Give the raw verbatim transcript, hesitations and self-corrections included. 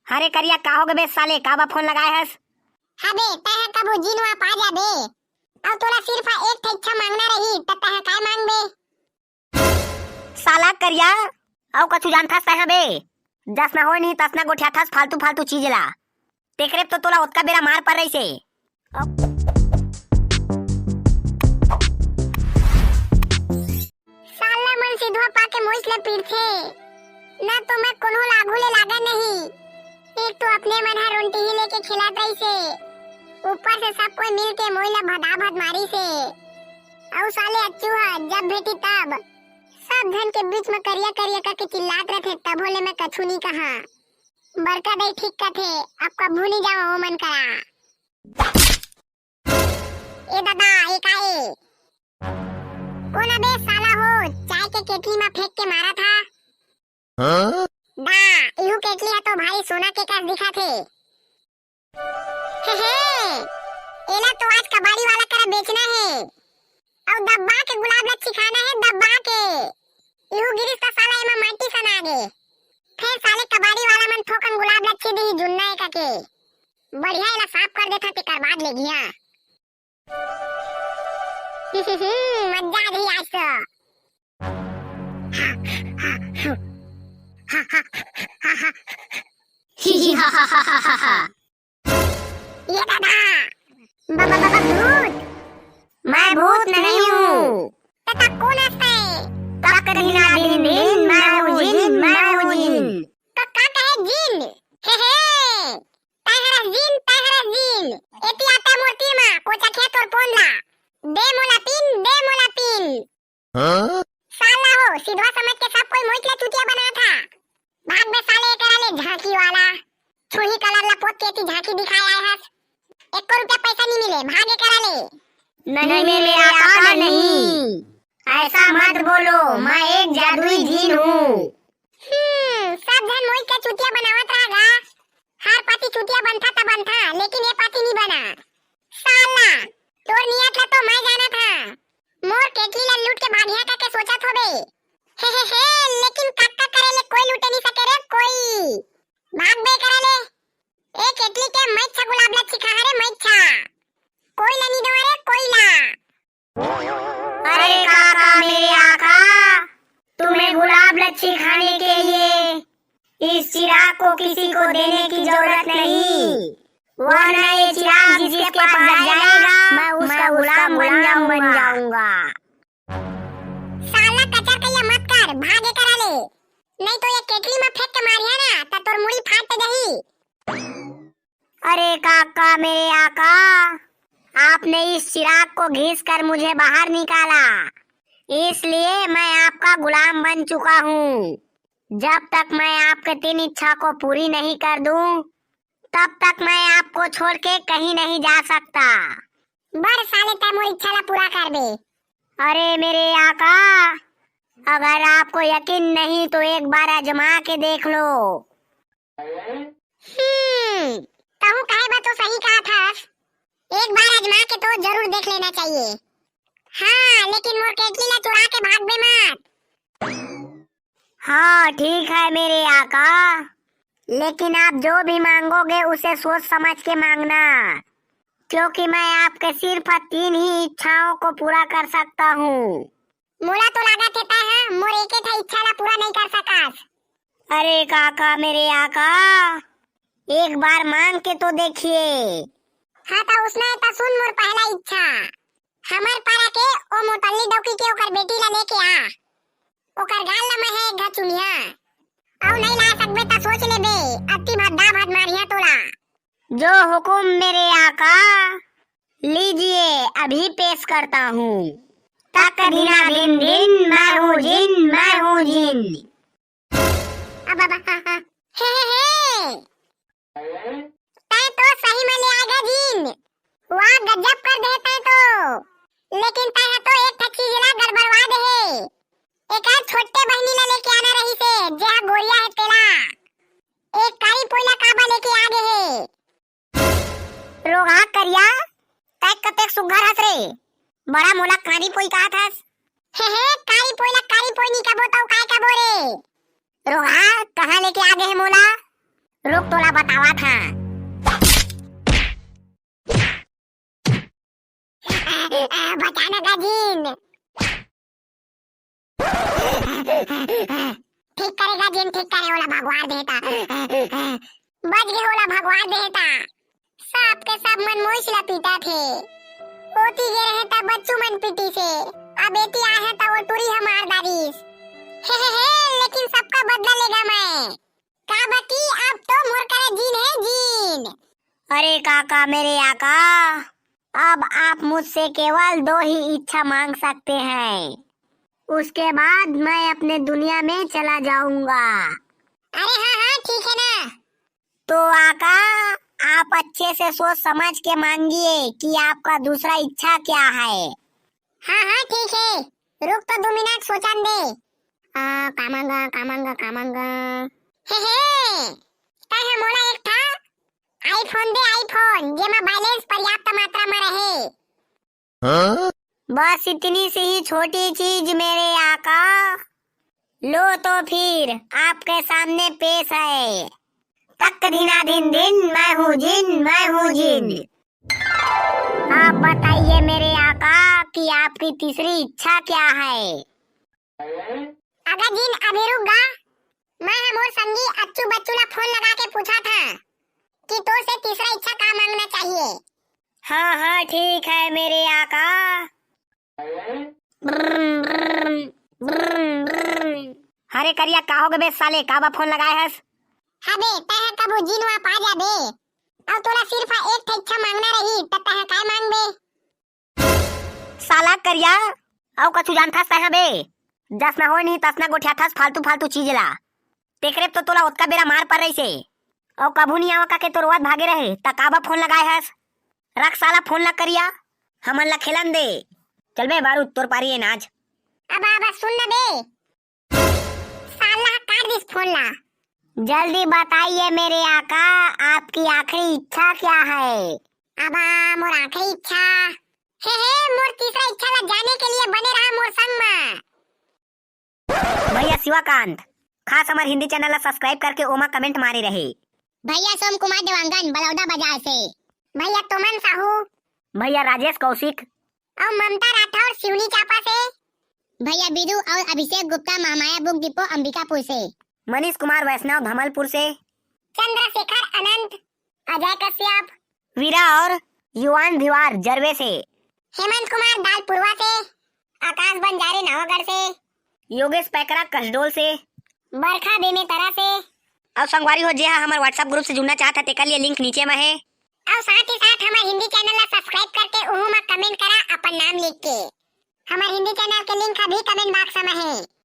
अरे करिया, का होगे बे साले, का बर फोन लगाए हस? अबे, तैं ह कभू जिन वां पा जाबे। अउ तोला सिर्फ एक ठे इच्छा मांगना रही, त तैं ह काय मांगबे? साला करिया, अउ कछु जानथस तैं ह बे? जसना होय नहीं तसना गोठियाथस फालतू फालतू चीज ला। तेकरे तो तोला ओतका बेरा मार पर रहिसे। साला मन सिधवा पाके मोइच ल पीरथे, न तो मैं कोनो ल आघू ले लागे नहीं। एक तो अपने मन ह रोंटिही लेके खेलत रहिसे, ऊपर से सब कोई मिल के मोई ल भदा भद मारिसे। अउ साले अच्छू ह जब भेटी तब सब झन के बीच म करिया करिया करके चिल्लात रथे, तभो ले मैं कछु नी कहा। बड़का दाई ठीक कथे, अब कभू नी जावं ओ मन करा। ए ददा, ए का ए? कोन अबे साला हो, चाय के केटली म फेंक के मारत हा? हाँ? दा, इहू केटली ह तो भारी सोना के कस दिखत हे। हे हे, एला तो आज कबाड़ी वाला करा बेचना हे। अउ दब्बा के गुलाब ल चिखाना हे, दब्बा के। इहू गिरिस त साला एमा माटी सना गे। फेर साले कबाड़ी वाला मन थोकन गुलाब ल ची दिही जुन्ना ए कके। बढ़िया एला साफ कर देथा, तेकर बाद लेगिहा। मजा आ गई आज तो। ये दादा, ब-, ब-, ब-, ब-, भूत। मैं भूत नहीं हूँ। त, त कोन हस तैं? तक दिना दिन दिन, मैं हूँ जिन, मैं हूँ जिन। त का कहे जिन? हे हे। तैं हरस जिन, तैं हरस जिन। एती आ तैं मोर तीर मा, कोचा खे तोर पोंद ला। दे मोला पिन, दे मोला पिन। हाँ? साला हो, सिधवा समझ के सब कोई मोहित ला चुतिया बनाथा। भाग बे साले, एकरा ले झांकी वाला। छुही कलर ला पोत के एती झांकी दिखाए आए हस। एको रुपया पैसा नी मिले, भाग एकरा ले। नहीं, मेरे आका, नहीं। ऐसा मत बोलो, मैं एक जादुई जिन हूँ। हम्म, सब झन मोहित के चुतिया बनावत रह गा। हर पाती चुतिया बनथा त बनथा, लेकिन ए पाती नी बना। साला, तोर नियत ला तो मैं जानत हां। मोर केटली ला लूट के भागिया का के सोचत होबे। हे, हे, हे, लेकिन काका करे ले कोई लूटे नी सके रे, कोई। भाग बे करा ले। ए केटली के मैं इच्छा गुलाब ला चिखा रे, मैं इच्छा। कोई ला नी दो रे, कोई ला। अरे काका, मेरे आका, तुम्हें गुलाब लच्छी खाने के लिए इस चिराग को किसी को देने की जरूरत नहीं, वरना ये चिराग जिसके पास जाएगा, मैं उसका गुलाम बन जाऊंगा। साला कचर कहिया मत कर, भागे करा ले, नहीं तो ये केटली में फेंक के मारिया ना, त तोर मुड़ी फाट जाही। अरे काका, मेरे आका, आपने इस चिराग को घिस कर मुझे बाहर निकाला, इसलिए मैं आपका गुलाम बन चुका हूँ। जब तक मैं आपके तीन इच्छा को पूरी नहीं कर दूँ, तब तक मैं आपको छोड़ के कहीं नहीं जा सकता। बर साले, तै मोर इच्छा ला पूरा कर दे। अरे मेरे आका, अगर आपको यकीन नहीं तो एक बार आजमा के देख लो। हम्म, तहूँ कहे बा तो सही कहा थस। एक बार आजमा के तो जरूर देख लेना चाहिए। हाँ, लेकिन मोर केटली ला चुरा के भागबे मत। हाँ, ठीक है मेरे आका, लेकिन आप जो भी मांगोगे उसे सोच समझ के मांगना, क्योंकि मैं आपके सिर्फ तीन ही इच्छाओं को पूरा कर सकता हूँ। मोला तो लागत हे तैं ह मोर एके ठा इच्छा ला पूरा नइ कर सकस। अरे काका मेरे आका, एक बार मांग के तो देखिए। हाँ त उसने त सुन मोर पहला इच्छा, हमर पारा के ओ मोटल्ली डौकी के ओकर बेटी ला लेके आ, ओकर गाल ला मैं हे एक घा चुनिया, अउ नइ ला सकबे त सोच लेबे, अति भद्दा भद मारिया तोला। जो हुकुम मेरे आका, लीजिए, अभी पेश करता हूँ। तक दिना दिन दिन, मैं हूँ जिन, मैं हूँ जिन। अब, अब, हा, हा। हे, हे, हे। तैं तो सही में ले आए गा जिन। वाह, गजब कर दे तैं तो। लेकिन तैं ह तो एक ठा चीज ला गड़बड़वा दे हे। एकर छोटे बहिनी ला लेके आना रहिसे, जे ह गोरिया हे तेला। एक कारी पोइला काबर लेके आ गे हे? रोगहा करिया, तैं कतेक सुग्घर हस रे, बड़ा मोला कारी पोई कहत हस। हे हे, कारी पोई ला कारी पोई नी कबो तौ काय कबो रे? रोगहा, कहाँ लेके आ गे हे मोला? रुक, तोला बतावत हंव। बचा ना गा जिन। ठीक करे गा जिन, ठीक करे, ओला भगवार देता। बच गे, ओला भगवार देता। सब के सब मन मोइच ला पीटत हे। ओती गे रहे त बच्चू मन पीटिस हे, अब एती आए हे त ओ टुरी ह मार डारिस। हे, हे, हे, लेकिन सबका बदला लेगा मैं। का बती, अब तो मोर करा जिन हे जिन। अरे काका, मेरे आका, अब आप मुझसे केवल दो ही इच्छा मांग सकते हैं, उसके बाद मैं अपने दुनिया में चला जाऊंगा। अरे हाँ, हाँ, ठीक है ना। तो आका, आप अच्छे से सोच समझ के मांगिए कि आपका दूसरा इच्छा क्या है। हाँ, हाँ, ठीक है, रुक तो दू मिनट सोचन दे। आ, का मांगा, का मांगा, का मांगा? हे, हे, तैं ह मोला एक ठा iPhone दे, iPhone, जेमा balance पर्याप्त मात्रा में रहे। हाँ? बस इतनी सी ही छोटी चीज मेरे आका। लो तो फिर आपके सामने पेश है। तक धिना धिन धिन, मैं हूँ जिन, मैं हूँ जिन। आप बताइए मेरे आका कि आपकी तीसरी इच्छा क्या है? अगा जिन, अभी रुक गा, मैं ह मोर संगी अच्छू बच्चू ला फोन लगा के पूछा था कि तो से तीसरा इच्छा का मांगना चाहिए। हाँ, हाँ, ठीक है मेरे आका। अरे करिया, का हो गे बे साले, का बा फोन लगाए हस? हाँ बे, तैं ह कभू जिन वा पा जा बे। अउ तोला सिर्फ एक ठे इच्छा मांगना रही, त तैं ह काय मांगबे? साला करिया, अउ कछु जानथस तैं ह बे? जसना होय नहीं तसना गोठियाथस फालतू फालतू चीज ला। तेकरे तो तोला ओतका बेरा मार पर रहिसे। अउ कभू नहीं आवा का के तो रोवत भागे रहे, त का बा फोन लगाए हस? रख साला फोन ला करिया, हमन ला खेलन दे। चल बे बारूद, तोर पारी है नाच। अब, अब सुन ना बे। साला काट दिस फोन ला। जल्दी बताइए मेरे आका, आपकी आखिरी इच्छा क्या है? अब मोर आखिरी इच्छा, हे, हे, मोर तीसरा इच्छा ला जाने के लिए बने रहा मोर संग मा। भैया शिवाकांत, खास हमर हिंदी चैनल ला subscribe करके ओमा comment मारे रहे। भैया सोम कुमार देवांगन, बलौदा बाजार से। भैया तोमन साहू। भैया राजेश कौशिक। अउ ममता राठौर, सिवनी चांपा से। भैया बिधु अउ अभिषेक गुप्ता, महामाया book depot, अंबिकापुर से। मनीष कुमार वैष्णव, धमलपुर से। चंद्रशेखर अनंत, अजय कश्यप। वीरा और युवान भिवार, जरवे से। हेमंत कुमार दालपुरवा से। आकाश बंजारे, नवागढ़ से। योगेश पैकरा, कसडोल से। बरखा बेमेतरा से। अउ संगवारी हो, जे हा हमर WhatsApp group से जुड़ना चाहत हे, तेकर लिए link नीचे में हे। अउ साथ ही साथ हमर हिंदी channel ला subscribe करके उहू मा comment करा अपन नाम लिख के। हमर हिंदी channel के link अभी comment box में हे।